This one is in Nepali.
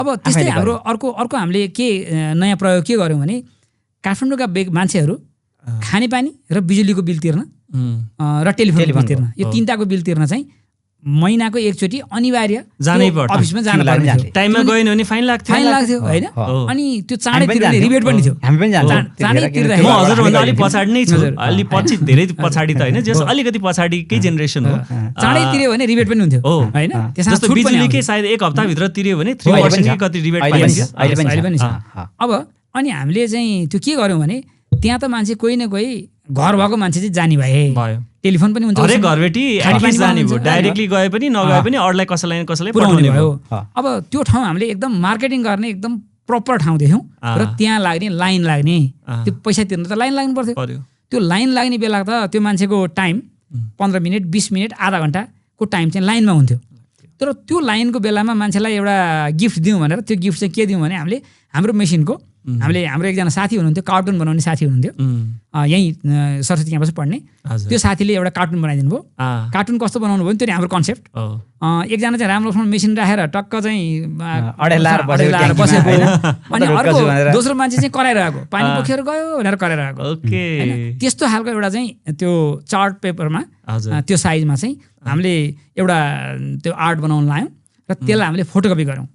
अब त्यस्तै हाम्रो अर्को हामीले के नयाँ प्रयोग के गर्यौँ भने काठमाडौँका मान्छेहरू खानेपानी र बिजुलीको बिल तिर्न र टेलिफोन बिल तिर्न यो तीनटाको बिल तिर्न चाहिँ महिनाको एकचोटि अनिवार्य जानै पर्छ, अफिसमा जानु पर्ने, टाइममा गएन भने फाइन लाग्थ्यो होइन। अनि त्यो चाँडै तिर्ने रिबेट पनि थियो, हामी पनि जान्छौँ चाँडै तिर्दाखेरि म हजुरभन्दा अलिक पछाडि नै छु, अलि पछि धेरै पछाडि त होइन, जस अलिकति पछाडिकै जेनेरेसन हो। चाँडै तिर्यो भने रिबेट पनि हुन्थ्यो होइन, त्यसमा जस्तो बिजुलीकै सायद एक हप्ताभित्र तिर्यो भने 3% कति रिबेट पाइन्छ अहिले पनि छ। अब अनि हामीले चाहिँ त्यो के गर्यौँ भने त्यहाँ त मान्छे कोही न कोही घर भएको मान्छे चाहिँ जाने भयो, टेलिफोन पनि हुन्छ, हरेक घरबेटी एटलिस्ट जाने भयो, डाइरेक्टली गए पनि नगए पनि अरूलाई कसैलाई पुर्याउने भयो। अब त्यो ठाउँ हामीले एकदम मार्केटिङ गर्ने एकदम प्रपर ठाउँ देख्यौँ र त्यहाँ लाग्ने लाइन लाग्ने, त्यो पैसा तिर्न त लाइन लाग्नु पर्थ्यो, त्यो लाइन लाग्ने बेला त त्यो मान्छेको टाइम 15 मिनट 20 मिनट आधा घन्टाको टाइम चाहिँ लाइनमा हुन्थ्यो। तर त्यो लाइनको बेलामा मान्छेलाई एउटा गिफ्ट दिउँ भनेर त्यो गिफ्ट चाहिँ के दिउँ भने हामीले हाम्रो मेसिनको हाम्रो एकजना साथी हुनुहुन्थ्यो, कार्टुन बनाउने साथी हुनुहुन्थ्यो, यहीँ सरस्वती क्याम्पस पढ्ने, त्यो साथीले एउटा कार्टुन बनाइदिनु भयो। कार्टुन कस्तो बनाउनु भयो नि, त्यो नि हाम्रो कन्सेप्ट। एकजना चाहिँ राम्रोसँग मेसिन राखेर टक्क चाहिँ बसेको, अनि अर्को दोस्रो मान्छे चाहिँ कराइरहेको, पानी पोखेर गयो भनेर कराइरहेको। त्यस्तो खालको एउटा चाहिँ त्यो चार्ट पेपरमा त्यो साइजमा चाहिँ हामीले एउटा त्यो आर्ट बनाउन लायौँ र त्यसलाई हामीले फोटोकपी गऱ्यौँ।